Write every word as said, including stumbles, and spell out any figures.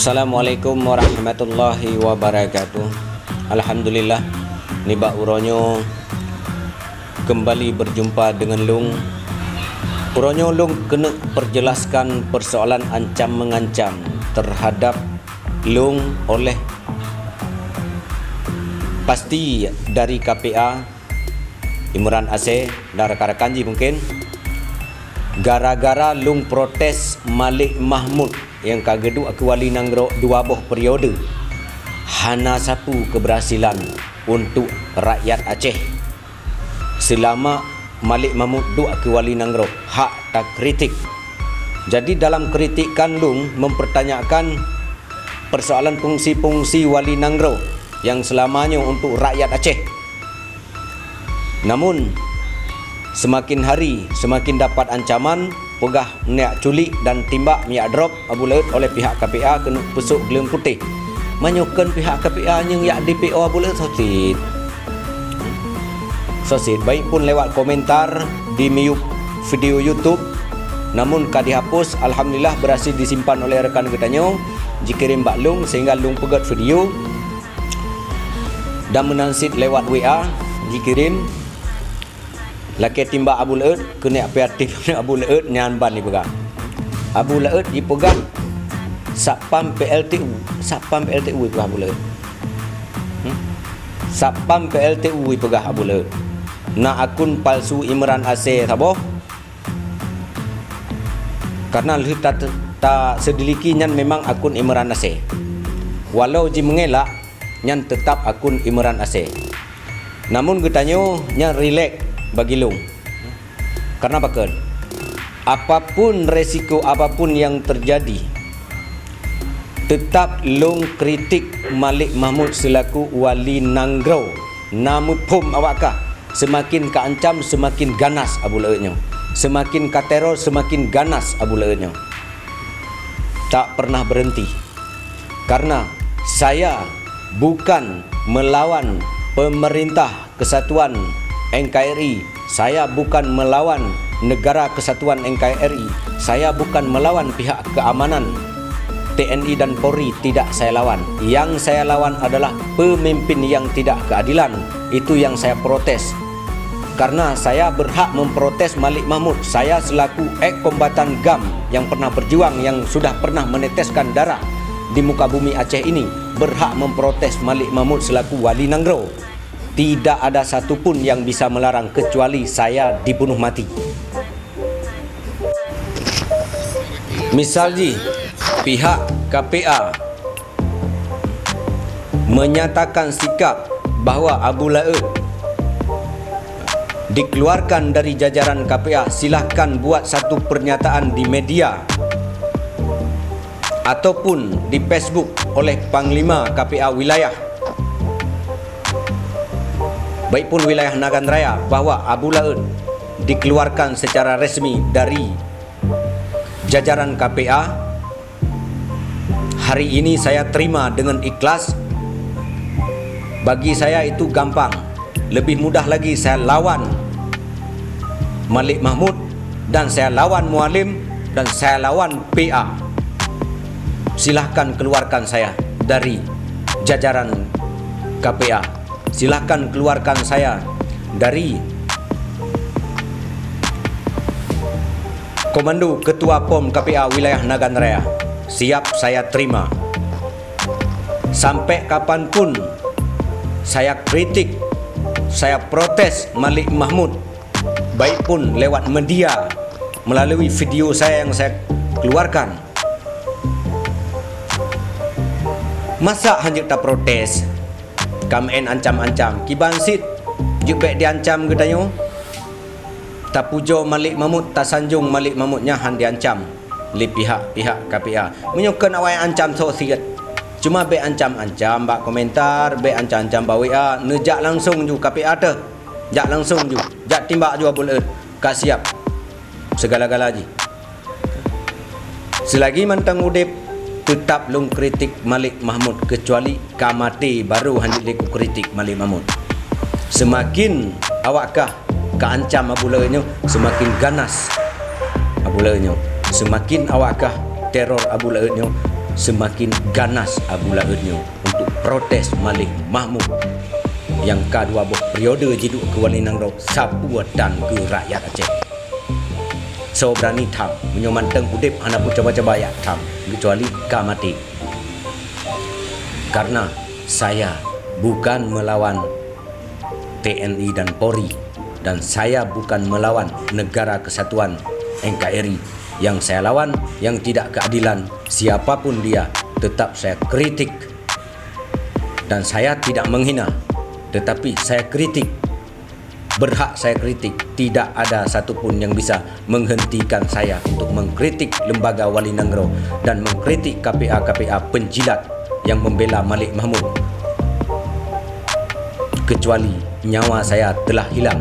Assalamualaikum warahmatullahi wabarakatuh. Alhamdulillah, nibak uroe nyoe kembali berjumpa dengan lôn. Uroe nyoe lôn keuneuk perjelaskan persoalan ancam-mengancam terhadap lôn oleh pasti dari K P A, Imran Asée dan rakan-rakan jih mungkin, gara-gara lôn protes Malik Mahmud nyang ka geuduek keu wali nanggroe dua boh periode, hana sapeue keberhasilan untuk rakyat Aceh. Seulama Malik Mahmud duek keu wali nanggroe, hak takritik. Jadi dalam kritikan lôn mempertanyakan persoalan fungsi-fungsi wali nanggroe nyang seulama nyoe untuk rakyat Aceh. Namun, seumaken hari seumaken dapat ancaman, peugah neujak culik dan timbak, neujak drop Abu Laôt oleh pihak K P A keuneuk peusok gleueng putéh. Meunyoe kon pihak K P A nyang jak D P O Abu Laôt, soe cit. Soe cit, baik pun lewat komentar di miyueb video YouTube, namun ka dihapus, alhamdulillah berhasil disimpan oleh rakan geutanyoe, jikirém bak lôn sehingga lôn peugét video. Dan meunan cit lewat W A jikirém, lakée timbak Abu Laôt, keuneuk piatif Abu Laôt nyan ban jipeugah. Abu Laôt jipeugah satpam P L T U, satpam P L T U jipeugah Abu Laôt. Hmm? Satpam P L T U jipeugah Abu Laôt. Na akun palsu Imran Asée saboh. Karena lheueh ta-, ta-, seudeuliki nyan memang akun Imran Asée. Walau jimeungelak, nyan teutap akun Imran Asée. Namun geutanyoe nyan rilek bagi lôn. Karena pakon? Apapun resiko apapun yang terjadi, teutap lôn kritik Malik Mahmud seulaku wali nanggroe. Na muphom awak kah, seumaken ka ancam, seumaken ganas Abu Laôt nyoe. Seumaken ka teror, seumaken ganas Abu Laôt nyoe. Tak pernah berhenti. Karena saya bukan melawan pemerintah kesatuan N K R I, saya bukan melawan negara kesatuan N K R I, saya bukan melawan pihak keamanan T N I dan Polri, tidak saya lawan. Yang saya lawan adalah pemimpin yang tidak keadilan. Itu yang saya protes. Karena saya berhak memprotes Malik Mahmud. Saya selaku eks kombatan gam yang pernah berjuang, yang sudah pernah meneteskan darah di muka bumi Aceh ini, berhak memprotes Malik Mahmud selaku wali nanggroe. Tidak ada satu pun yang bisa melarang kecuali saya dibunuh mati. Misal jih, pihak K P A menyatakan sikap bahwa Abu Laôt dikeluarkan dari jajaran K P A, silahkan buat satu pernyataan di media ataupun di Facebook oleh Panglima K P A wilayah, baik pun wilayah Nagan Raya, bahwa Abu Laôt dikeluarkan secara resmi dari jajaran K P A. Hari ini saya terima dengan ikhlas. Bagi saya itu gampang. Lebih mudah lagi saya lawan Malik Mahmud, dan saya lawan Mualim, dan saya lawan P A. Silahkan keluarkan saya dari jajaran K P A. Silahkan keluarkan saya dari Komando Ketua Pom K P A Wilayah Nagan Raya. Siap saya terima. Sampai kapanpun saya kritik, saya protes Malik Mahmud, baik pun lewat media melalui video saya yang saya keluarkan. Masa hanjeuet taprotes? Ka meu'en ancam-ancam. Kiban cit jeuet bèk diancam geutanyoe? Tapujoe Malik Mahmud, tasanjong Malik Mahmud nyan han diancam lé pihak-pihak K P A. Meunyoe kon awai ancam soe siat. Cuma bèk ancam-ancam bak komentar, bèk ancam-ancam bak W A, neujak langsong ju K P A teuh. Jak langsong ju, jak timbak ju Abu Laôt. Ka siap segala-gala jih. Selagi mantong udép, teutap lôn kritik Malik Mahmud, keucuali ka maté, barô hanjeuet lé kukritik Malik Mahmud. Seumaken awak kah ka ancam Abu Laôt nyoe, seumaken ganas Abu Laôt nyoe. Seumaken awak kah teror Abu Laôt nyoe, Seumaken ganas Abu Laôt nyoe untuk protes Malik Mahmud nyang ka dua boh periode jiduek keu Wali Nanggroe sapeue dan keu rakyat Aceh. Soe beurani tham, meunyoe mantong udeb hana peucoba-coba jak tham, keucuali ka maté. Karena saya bukan melawan T N I dan Polri, dan saya bukan melawan Negara Kesatuan, N K R I. Yang saya lawan, yang tidak keadilan, siapapun dia, tetap saya kritik. Dan saya tidak menghina, tetapi saya kritik. Berhak saya kritik. Tidak ada satu pun yang bisa menghentikan saya untuk mengkritik lembaga Wali Nanggroe dan mengkritik K P A-K P A penjilat yang membela Malik Mahmud. Kecuali nyawa saya telah hilang